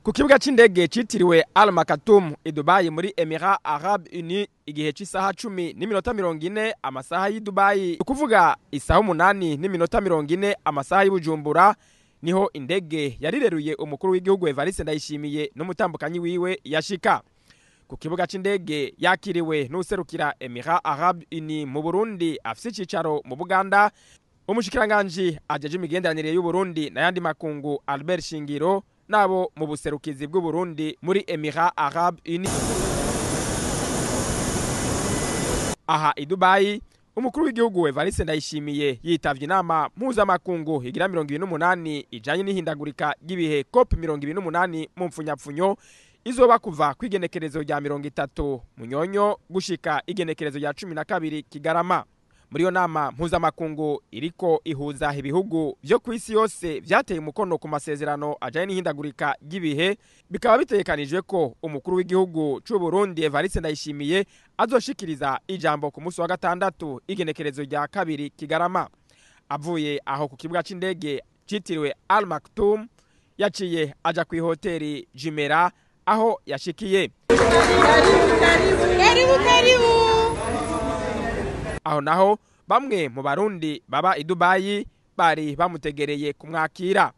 Ku kibuga c'indege citiriwe Al Maktoum i Dubai muri Emirats Arabes Unis, igihe c'isaha 10:40 amasaha y'i Dubai, ukuvuga isaha 8:40 amasaha y'i Bujumbura, niho indege yarireruye umukuru w'igihugu Evariste Ndayishimiye n'umutambukanyi wiwe yashika. Ku kibuga c'indege yakiriwe n'userukira Emirats Arabes Unis mu Burundi afise icicaro mu Buganda, umushikiranganji ajeje imigenderanire y'u Burundi n'ayandi makungu Albert Shingiro, nabo mu buserukizi bw'u Burundi muri Emirats Arabes Unis. Aha i Dubai, umukuru w'igihugu Evariste Ndayishimiye yitavye inama mpuzamakungu igira 28 ijanye n'ihindagurika ry'ibihe COP 28 mu mfunyapfunyo, izoba kuva kw'igenekerezo rya 30 Munyonyo gushika igenekerezo rya 12 Kigarama. Muri iyo nama mpuzamakungu iriko ihuza ibihugu vyo kw'isi yose vyateye umukono ku masezerano ajanye n'ihindagurika ry'ibihe, bikaba bitegekanijwe ko umukuru w'igihugu c'u Burundi Evariste Ndayishimiye azoshikiriza ijambo ku munsi wa gatandatu igenekerezo rya 2 Kigarama. Avuye aho ku kibuga c'indege citiriwe Al Maktoum, yaciye aja kw'ihoteli Jumeirah aho yashikiye. Karibu, karibu. Aho naho bamwe mu Barundi baba i Dubai bari bamutegereye kumwakira.